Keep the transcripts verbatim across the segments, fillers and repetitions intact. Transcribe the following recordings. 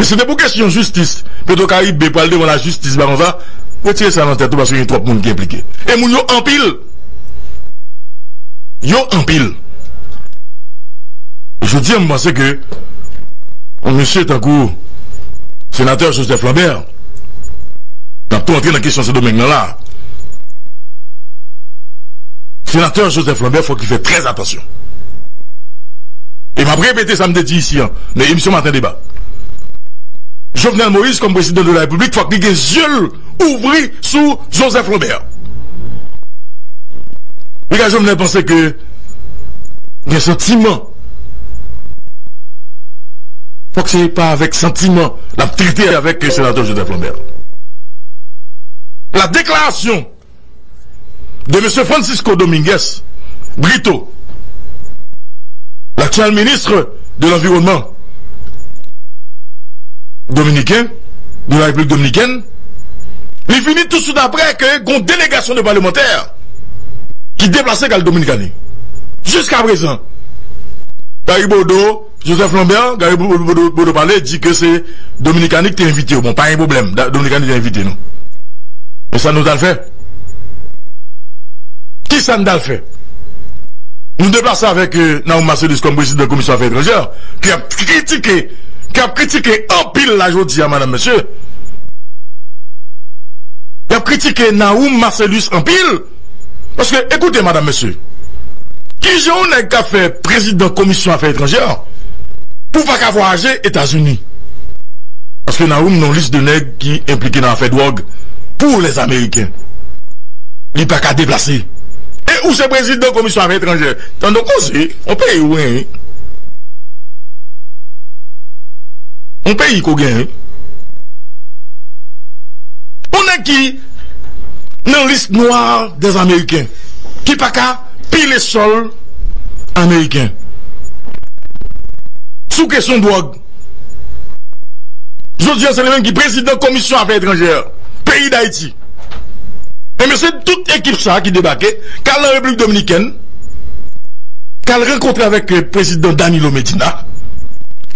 Si se te pou kesyon jistis, Petwokaribe pral devan lajistis, bagay konsa, retire sa nan tèt ou paske gen twòp moun ki enplike. E moun yo anpil. Yo anpil. Jodi a, m panse ke yon mesye tankou senatè Joseph Lambert, n ap tou antre nan kesyon Sendomeng nan la. Senatè Joseph Lambert, fòk li fè trè atansyon. E m ap repete sa m te di isi an, nan emisyon Maten Deba. Jovenel Moïse, kòm prezidan de la Repiblik, fòk li gen zye l ouvri sou Joseph Lambert. Piga Jovenel panse ke gen santiman. Fòk se pa avèk santiman l ap trete avèk senatè Joseph Lambert. La déclaration de Monsieur Francisco Domínguez Brito, l'actuel ministre de l'Environnement dominiken, de la Repiblik Dominikèn, li vini toutswit apre ke gon delegasyon de palmantè ki deplase k al Dominikani. Jiskaprezan, Gary Bodeau, Joseph Lambert, Gary Bodeau, Bodeau pale, di ke se Dominikani ki te envite yo. Bon, pa gen pwoblèm, Dominikani te envite nou. E sa nou t al fè? Kisa n t al fè? Nou deplase avèk Nahum Marcellus kòm prezidan komisyon afè etranjè, ki ap kritike, ki ap kritike anpil la jodi a, madanm, mesye. Y ap kritike Nahum Marcellus anpil. Paske, ekoute, madanm, mesye, kijan yon nèg ka fè prezidan komisyon afè etranjè pou pa ka vwayaje Etazini? Paske Nahum nan lis de nèg ki enplike nan afè dwòg pou lèzameriken. Li pa ka deplase. E ou se prezidan komisyon afè etranjè. Tande yon koze, yon peyi ou genyen. Yon peyi ke w genyen. Yon nèg ki nan lis nwa dèzameriken, ki pa ka pile sòl ameriken. Sou kesyon dwòg. Jodi a, se li menm ki prezidan komisyon afè etranjè peyi Dayiti. Ebyen, se tout ekip sa a ki debake, k al nan Repiblik Dominikèn, k al rankontre avèk prezidan Danilo Medina.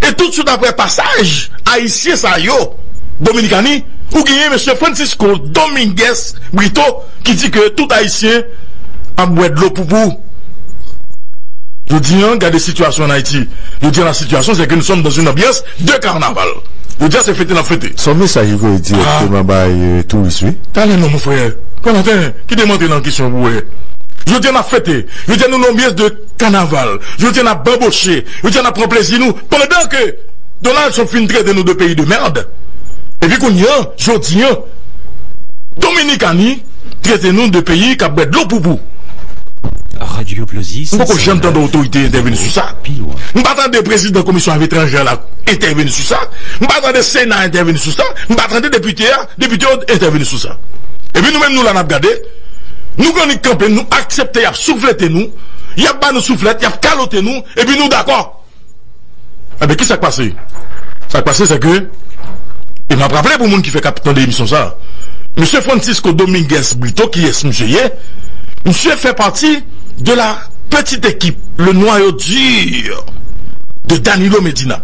E toutswit apre pasaj ayisyen sa yo Dominikani, ou genyen mesye Francisco Domínguez Brito ki di ke tout ayisyen ap bwè dlo poupou. Jodi a, gade sitiyasyon ann Ayiti. Jodi a, la situation, c'est que nous sommes dans une ambiance de carnaval. Jodi a, se fete n ap fete. Se yon mesaj li voye direkteman bay touris, wi. Talè non, mon frè. Pran maten, kite m antre nan kesyon pou wè. Jodi a, n ap fete. Jodi a, nou nan anbyans de kanaval. Jodi a, n ap banboche. Jodi a, n ap pran plezi nou. Pandan ke Donald Trump fin trete nou de peyi de mèd. Epi kounye a, jodi a, Dominikani trete nou de peyi k ap bwè dlo poupou. M poko janm tande otorite entèvini sou sa. M pa tande prezidan komisyon afè etranjè la entèvini sou sa. M pa tande Sena entèvini sou sa. M pa tande depite a, depite yo entèvini sou sa. Epi nou menm nou la n ap gade. Nou annik kanpe, nou aksepte y ap souflete nou. Y ap ba nou souflèt, y ap kalote nou, epi nou dakò. Enben, kisa k pase? Sa k pase, se ke, e m ap raple pou moun ki fèk ap tande emisyon sa a, mesye Francisco Domínguez Brito, kiyès misye ye? Misye fè pati de la petite équipe, le noyau dur de Danilo Medina.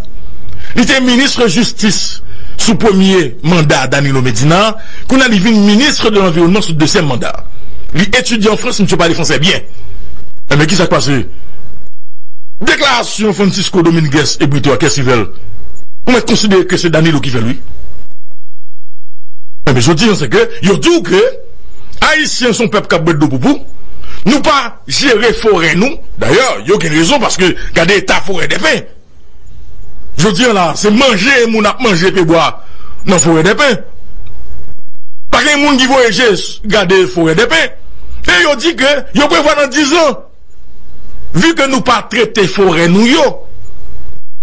Li te minis jistis sou premye manda Danilo Medina, kounye a li vin minis de lanviwònman sou dezyèm manda. Li etidye an Frans, misye pale fransè byen. Enben, kisa k pase? Deklarasyon Francisco Domínguez e Brito a, kiyès ki fè l? Ou mèt konsidere ke se Danilo ki fè l, wi. Enben, jodi a, se ke yo di w ke Ayisyen se yon pèp k ap bwè dlo poupou. Nou pa jere forè nou. Dayè, yo gen rezon paske gade eta Forêt des Pins. Jodi a la, se manje moun ap manje pyebwa nan Forêt des Pins. Pa gen moun ki voye je gade Forêt des Pins. E yo di ke yo prevwa nan diz an, vi ke nou pa trete forè nou yo,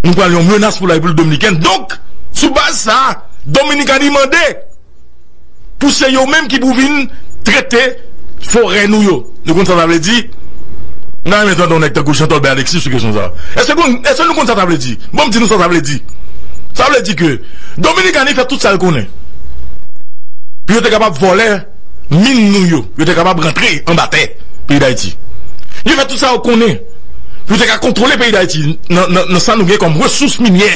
nou pral yon menas pou Larepiblik Dominikèn. Donk, sou baz sa a, Dominikani mande pou se yo menm ki pou vin trete forè nou yo. Nou konn sa sa vle di? M ta renmen tande yon nèg tankou Jean Tolbert Alexis sou kesyon sa a. Èske konn, èske nou konn sa sa vle di? Bon, m di nou sa sa vle di. Sa vle di ke Dominikani fè tout sa l konnen pou yo te kapab vòlè min nou yo, yo te kapab rantre anba tè peyi Dayiti. Yo fè tout sa yo konnen pou yo te ka kontwole peyi Dayiti nan, nan, nan sa nou gen kòm resous minyè.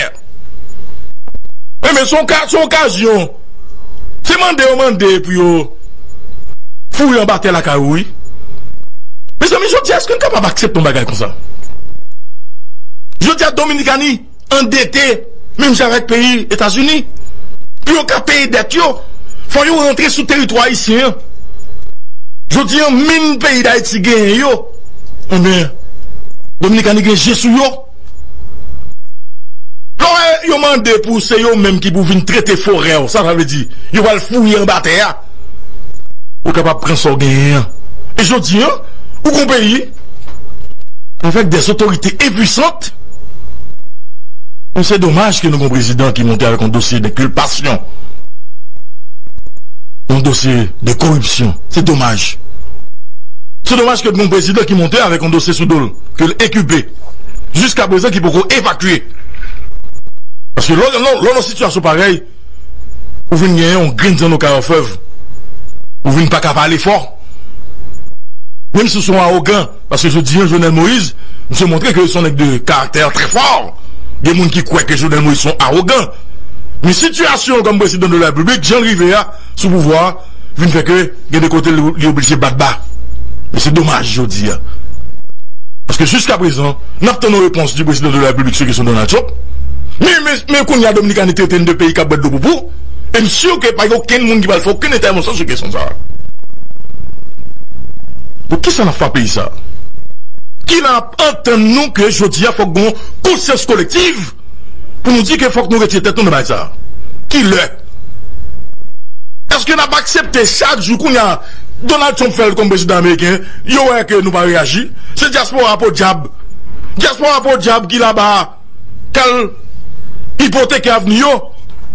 Ebyen, se yon ka, se yon okazyon. Se mande yo mande pou yo foure anba tè lakay ou, wi. Mezanmi, jodi a, èske n kapab aksepte yon bagay konsa? Jodi a, Dominikani andete, menm jan avèk peyi Etazini. Pou yo ka peye dèt yo, fò yo rantre sou teritwa ayisyen an. Jodi a, min peyi Dayiti genyen yo, ebyen, Dominikani gen je sou yo. Lè w wè yo mande pou se yo menm ki pou vin trete forè w, sa sa vle di? Yo pral fouye anba tè a. Ou kapab pran sa w genyen an. E jodi a, ou gon peyi avèk des autorités impuissantes. Men se domaj ke nou gon prezidan ki monte avèk yon dosye de kilpasyon, yon dosye de koripsyon. Se domaj. Se domaj ke nou gon prezidan ki monte avèk yon dosye sou do l, ke l ekipe. Jiska prezan ki poko evakye. Paske lè w nan, lè w nan sitiyasyon parèy, ou vin genyen yon grenn zanno kay òfèv. Ou vin pa ka pale fò. Menm si w se yon awogan, paske jodi a, Jovenel Moïse, misye montre ke se yon nèg de karaktè trè fò. Gen moun ki kwè ke Jovenel Moïse se yon awogan. Men sitiyasyon l kòm prezidan de la repiblik, jan l rive a, sou pouvwa a, vin fè ke gen de kote li, li oblije bat ba. E se domaj jodi a. Paske jiska prezan, n ap tann yon repons di prezidan de la repiblik sou kesyon Donald Trump. Men, men, men kounye a, Dominikani trete n de peyi k ap bwè dlo poupou. E m si ke pa gen okenn moun ki pral fè okenn entèvansyon sou kesyon sa a. Pou kisa n ap fè peyi sa a? Kilè n ap antann nou ke jodi a fòk gen yon konsyans kolektiv pou nou di ke fòk nou retire tèt nou nan bagay sa a? Kilè? Èske n ap aksepte chak jou kounye a Donald Trump fè l kòm prezidan ameriken, yo wè ke nou pa reyaji? Se dyaspora podyab. Dyaspora podyab ki laba a, k al ipoteke avni yo.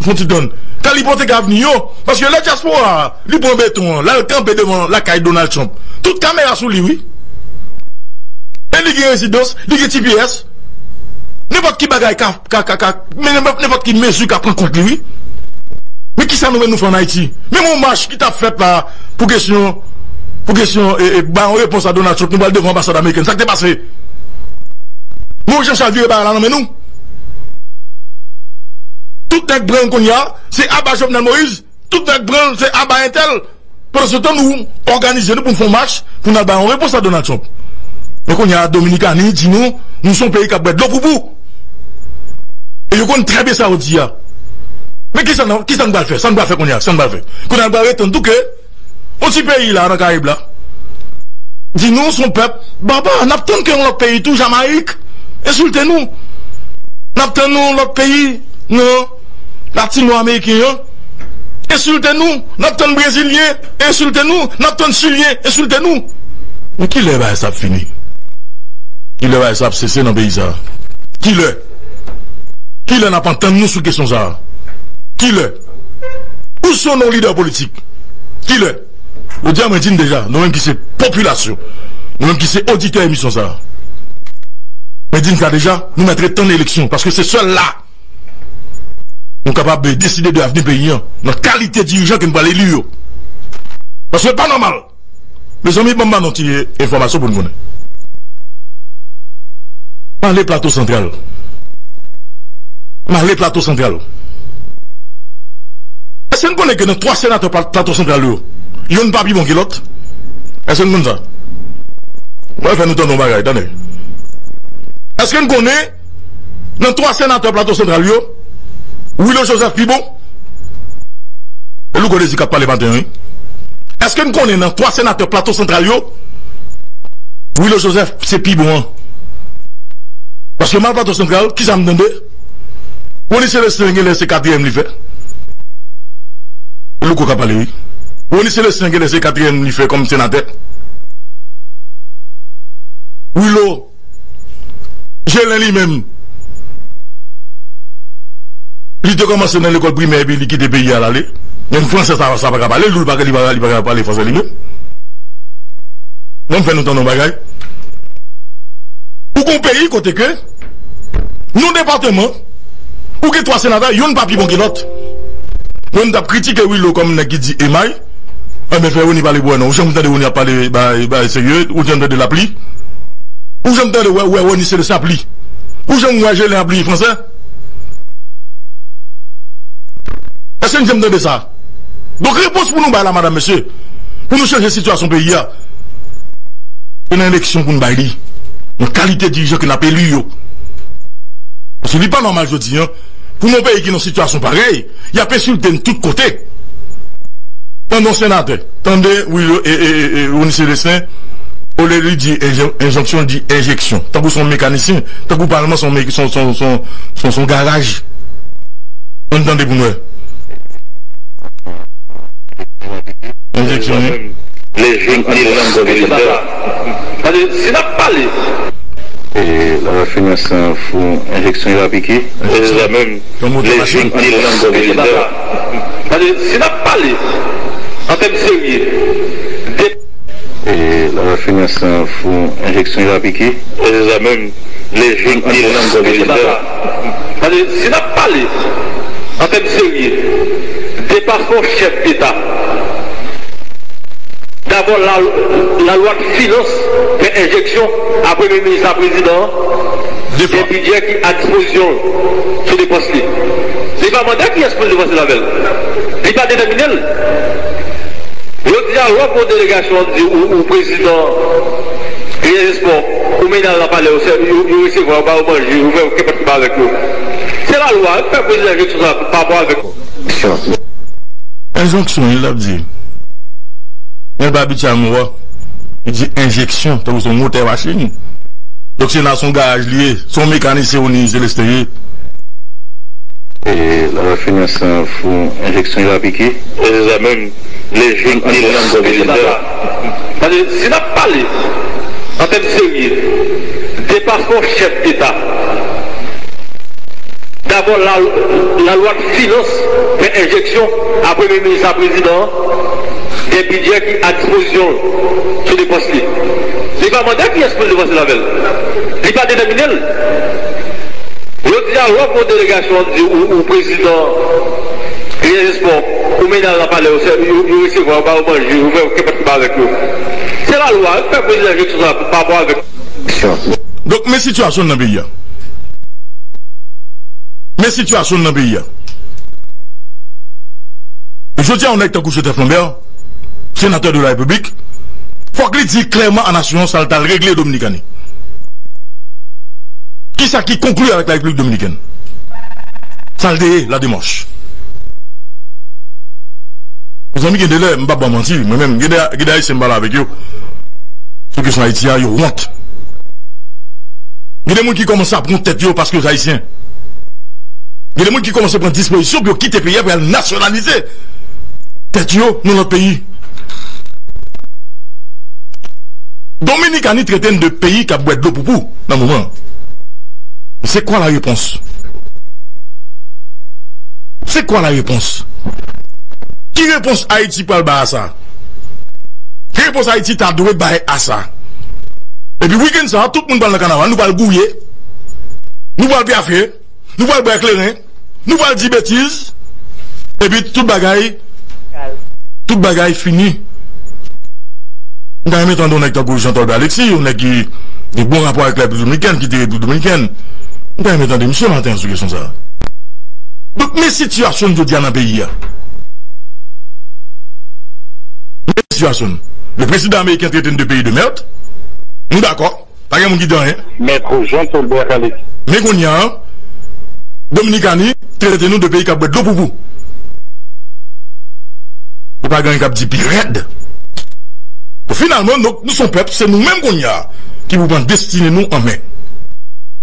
Fon ti tann. K al ipoteke avni yo. Paske lè dyaspora a, li pran beton an, l al kanpe devan lakay Donald Trump. Tout kamera sou li, wi. E li gen rezidans, li gen G P S. Nenpòt ki bagay ka, ka, ka, ka, men nenpòt, nenpòt ki mezi ka pran kont li, wi. Men kisa nou menm nou fè ann Ayiti? Menm yon mach ki t ap fèt la pou kesyon, pou kesyon, e, e, ba yon repons a Donald Trump, nou pral devan anbasad amerikèn. Sa k te pase? Men Jean Charles vire bagay la nan men nou. Tout nèg pran kounye a, se aba Jovenel Moïse. Tout nèg pran, se aba entèl. Pandan se tan, nou òganize nou pou n fè yon mach, pou n al bay yon repons a Donald Trump. Men kounye a, Dominikani di nou, nou se yon peyi k ap bwè dlo poupou. E yo konn trè byen sa yo di a. Men kisa n, kisa n pral fè? Sa n pral fè kounye a? Sa n pral fè? Kounye a, n pral ret tann tou ke yon ti peyi la, nan Karayib la, di nou se yon pèp baba. N ap tann ke yon lòt peyi tou, Jamayik, ensilte nou. N ap tann yon lòt peyi nan Latino Ameriken an ensilte nou. N ap tann Brezilyen ensilte nou. N ap tann Chilyen ensilte nou. Men kilè bagay sa ap fini? Kilè bagay sa ap sese nan peyi sa a? Kilè? Kilè n ap antann nou sou kesyon sa a? Kilè? Ou se yon lidè politik. Kilè? Jodi a, mwen di n deja, nou menm ki se popilasyon, nou menm ki se oditè emisyon sa a, mwen di n sa deja, nou mèt ret tann eleksyon, paske se sèl la nou kapab deside de avni peyi an, nan kalite dirijan ke n pral eli yo. Paske l pa nòmal. Mezanmi, ban m ba nou ti enfòmasyon pou n konnen. M ale Plato Santral. M ale Plato Santral. Èske n konnen ke nan twa senatè Pla-, Plato Santral yo, yonn pa pi bon ke lòt? Èske n konn sa? Mwen fè nou tande yon bagay, tande. Èske n konnen nan twa senatè Plato Santral yo, Willo Joseph pi bon? E Louko Désir k ap pale maten an, wi. Èske n konnen nan twa senatè Plato Santral yo, Willo Joseph se pi bon an? Paske m al Plato Santral, kisa m tande? Rony Célestin genlè se katriyèm li fè. E Louko k ap pale, wi. Rony Célestin genlè se katriyèm li fè kòm senatè. Willo Gelin li menm, li te kòmanse nan lekòl primè epi li kite peyi a l ale. Menm fransè sa, sa pa ka pale, li pa, li pa, li pa ka pale fransè li menm. Ban m fè nou tande yon bagay. Ou gon peyi kote ke yon depatman, ou gen twa senatè, yonn pa pi bon ke lòt. Mwen, m t ap kritike Willo kòm nèg ki di emay. Enben, fè Rony pale pou wè non. Ou janm tande Rony ap pale bagay, bagay serye? Ou janm tande l ap li? Ou janm tande wè, wè Rony Célestin ap li? Ou janm wè Gelin ap li fransè? Èske n janm tande sa? Donk, repons pou nou bay la, madanm, mesye, pou nou chanje sitiyasyon peyi a, se nan eleksyon pou n bay li, nan kalite dirijan ke n ap eli yo. Paske li pa nòmal jodi a, pou nou peyi ki nan sitiyasyon parèy, y ap ensilte n tout kote. Tande yon senatè, tande, wi, e, e, e, e, Rony Célestin, olye li di enje-, enjonksyon, li di enjeksyon. Tankou se yon mekanisyen, tankou palman se yon me-, se yon, se yon, se yon, se yon, se yon garaj. Ann tande pou n wè. Enjeksyon, wi. Lejik di lang prezidan. Paske si n ap pale. E, la finans lan fou, enjeksyon, e pa pike. Se sa menm. Lejik di lang prezidan. Paske si n ap pale an tèm serye, de E, la finans lan fou, enjeksyon, e pa pike. Se sa menm. Lejik di lang prezidan. Paske si n ap pale an tèm serye, depasman chèf deta. Dabò, la, lalwa de finans fè enjeksyon a premye minis la, prezidan an, de bidjè ki a dispozisyon l sou depans li. Li pa mande kiyès pou l depanse l avè l. Li pa detèmine l. Jodi a, lè w pran delegasyon, w ap di ou, ou prezidan Liyè Espò, ou mennen al nan palè, yo, yo, yo resevwa, yo ba yo manje, yo fè kenpòt ki pa avèk yo. Se lalwa ki fè prezidan eleksyon sa pa rapò avèk. Enjonksyon, wi, l ap di. Men l pa abitye a mo a. Li di enjeksyon, tankou se yon motè machin. Donk, Sena se yon garaj li ye, se yon mekanisyen Rony Célestin ye. E, la finans lan fou, enjeksyon, e pa pike. Se sa menm. Lejik di lang prezidan. Paske si n ap pale an tèm serye, depasman chèf deta. Dabò, la, lalwa de finans fè enjeksyon a premye minis la, prezidan an, de bidjè ki a dispozisyon l sou depans li. Li pa mande kiyès pou l depanse l avè l. Li pa detèmine l. Jodi a, lè w pran delegasyon, w ap di ou, ou prezidan Liyè Espò, ou mennen al nan palè, yo, yo, yo resevwa, yo ba yo manje, yo fè kenpòt ki pa avèk yo. Se lalwa ki fè prezidan eleksyon sa pa rapò avèk. Donk, men sitiyasyon n nan peyi a. Men sitiyasyon n nan peyi a. Jodi a, yon nèg tankou Joseph Lambert, senatè de la Repiblik, fòk li di klèman a nasyon an sa l t al regle Dominikani. Kisa ki konkli avèk la Repiblik Dominikèn? Sa l te ye, la demach. Mezanmi, gen de lè, m p ap ba w manti, mwen menm, gen de, gen de Ayisyen m pale avèk yo sou kesyon Ayiti a, yo wont. Gen de moun ki kòmanse ap wont tèt yo paske yo se Ayisyen. Gen de moun ki kòmanse pran dispozisyon pou yo kite peyi a, pou y al nasyonalize tèt yo nan lòt peyi. Dominikani trete n de peyi k ap bwè dlo poupou nan moman an. C'est quoi la réponse? C'est quoi la réponse? Ki repons Ayiti pral bay a sa? Ki repons Ayiti ta dwe bay a sa? Epi wikenn sa a, tout moun pral nan kanaval, nou pral gouye, nou pral pyafe, nou pral bwè kleren, nou pral di betiz, epi tout bagay, tout bagay fini. M ta renmen tande yon nèg tankou Jean Tolbert Alexis, yon nèg ki gen bon rapò avèk Repiblik Dominikèn, ki te Repiblik Dominikèn. M ta renmen tande misye maten an sou kesyon sa a. Donk, men sitiyasyon n jodi a nan peyi a. Men sitiyasyon n. Le président américain traite n de pays de merde. Nou dakò. Pa gen moun ki di anyen. Maître Jean Tolbert Alexis. Men kounye a, Dominikani trete nou de peyi k ap bwè dlo poupou. Ou pa gen anyen k ap di pi rèd. Bon, finalman, nou, nou se yon pèp, se nou menm kounye a ki pou pran destine nou an men.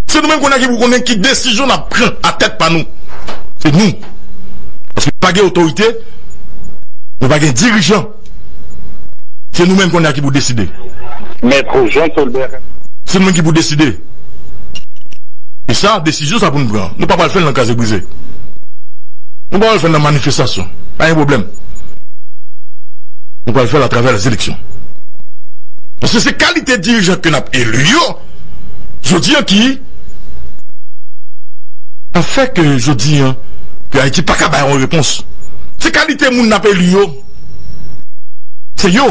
Se nou menm kounye a ki pou konnen ki desizyon n ap pran a tèt pa nou. Se nou. Paske pa gen otorite, nou pa gen dirijan. Se nou menm kounye a ki pou deside. Maître Jean Tolbert. Se nou menm ki pou deside. E sa, desizyon sa pou n pran. Nou pa pral fè l nan kraze brize. Nou pa pral fè l nan manifestasyon. Pa gen pwoblèm. Nou pral fè l atravè lèzeleksyon. Paske se kalite dirijan ke n ap eli yo, jodi a ki ap fè ke jodi a, ke Ayiti pa ka bay yon repons. Se kalite moun n ap eli yo, se yo.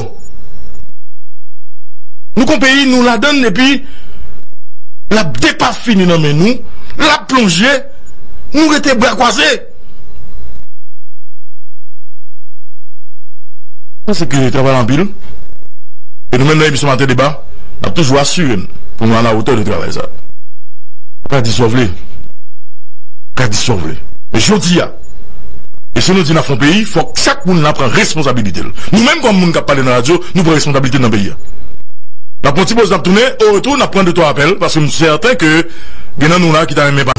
Nou gon peyi, nou ladan l, epi l ap depafini nan men nou, l ap plonje, nou rete bra kwaze. Sa se ke travay anpil. E nou menm nan emisyon Maten Deba, n ap toujou asire n pou nou alawotè de travay sa. Ou ka di sa w vle. Ou ka di sa w vle. Men jodi a, e si nou di n ap fè yon peyi, fòk chak moun la pran responsabilite l. Nou menm kòm moun k ap pale nan radyo, nou pran responsabilite n nan peyi a. N ap pran ti poz, n ap tounen, o retou, n ap pran de twa apèl, paske m sèten ke gen nan nou la ki ta renmen